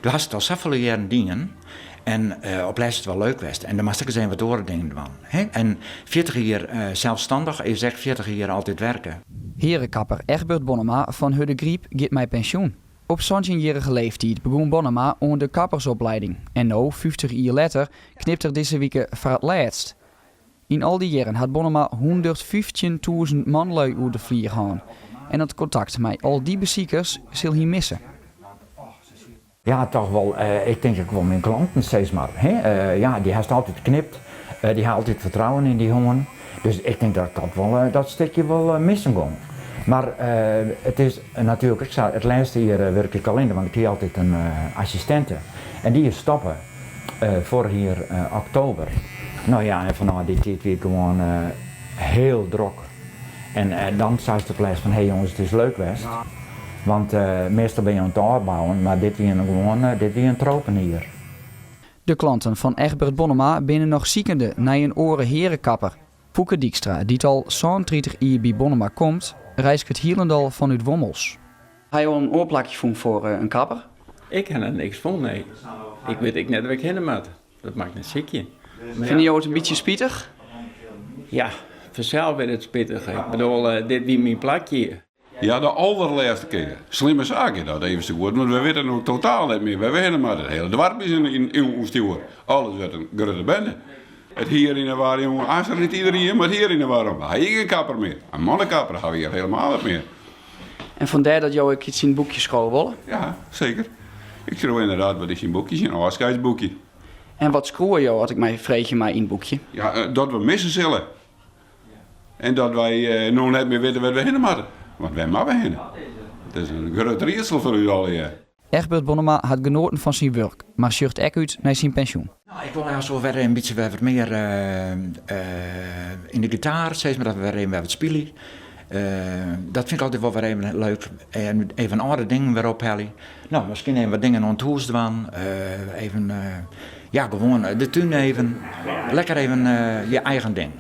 Do hast it al safolle jierren dien en op lêst is it wol leuk west en dan moatst ek ris even wat oare dingen dwaan. Hè? En 40 jier selsstannich is ek 40 jier altyd werke. Hearekapper Egbert Bonnema fan Hurdegaryp giet mei pensjoen. Op santjinjierrige leeftiid begûn Bonnema oan de kappersopleiding en no, 50 jier letter, knipt er dizze wike foar it lêst. Yn al dy jierren hat Bonnema 115.000 manlju oer de flier hân en it kontakt mei al dy besikers sil hy misse. Ja, toch wol, ik tink ek wol myn klanten sis mar. Hè? Ja, dy hast altyd knipt, dy ha altyd fertrouwen yn dy hân. Dus ik tink dat ik dat wol, dat stikje wol missen gong. Mar it is natuerlik ek sa, it lêste jier wurk ik allinne, want ik hie altyd in assistinte en dy is stoppe foarich jier oktober. No ja, en fanôf dy tiid wie it gewoan hiel drok. En dan seist op lêst fan, hé jonges, it is leuk west. Want meastal binne je oan it ôfbouwen, mar dit wie gewoan, dit wie in tropenjier. De klanten fan Egbert Bonnema binne noch sikende nei in oare hearekapper. Foeke Dykstra, dy't al 37 jier by Bonnema komt, reizget hielendal fanút Wommels. Ha jo al in oar plakje fûn foar in kapper? Ik ha noch niks fûn, nee. Ik wit ek net wêr't ik hinne moat. Dat moat ik net sykje. Fine jo it in bytsje spitich? Ja, fansels wurdt it spitich. Ik bedoel, dit wie myn plakje. Ja, de alderlêste kear. Slimme saak is dat even sa goed, want we witte no totaal net mear wêr we hinne moatte. It hiele doarp is yn ûnstjoer. Alles wurdt in grutte bende. It hier yn 'e war, jonge, hast net iederien, mar it hier yn 'e war om. We ha hjir gjin kapper mear. In mannekapper ha we hjir helemaal net mear. En fandêr dat jo ek iets yn it boekje skriuwe wolle? Ja, seker. Ik skriuw ynderdaad wat yn syn boekje, syn ôfskeidsboekje. En wat skriuwe jo, as ik mei freegje mei yn it boekje? Ja, dat we misse sille. En dat wy no net mear witte wêr't we hinne moatte. Want wêr moatte we hinne? It is in grut riedsel foar ús allegear. Egbert Bonnema hat genoaten fan syn wurk, mar sjocht ek út nei syn pensjoen. No, ik wol eins wol wer in bytsje wer wat mear yn de gitaar, sis mar, dat we wer even wer wat spylje. Dat fyn ik altyd wol wer even leuk. En even âlde dingen wer ophelje. No, miskien even wat dingen oan it hûs dwaan. Even, ja, gewoan de tún even. Lekker even je eigen ding.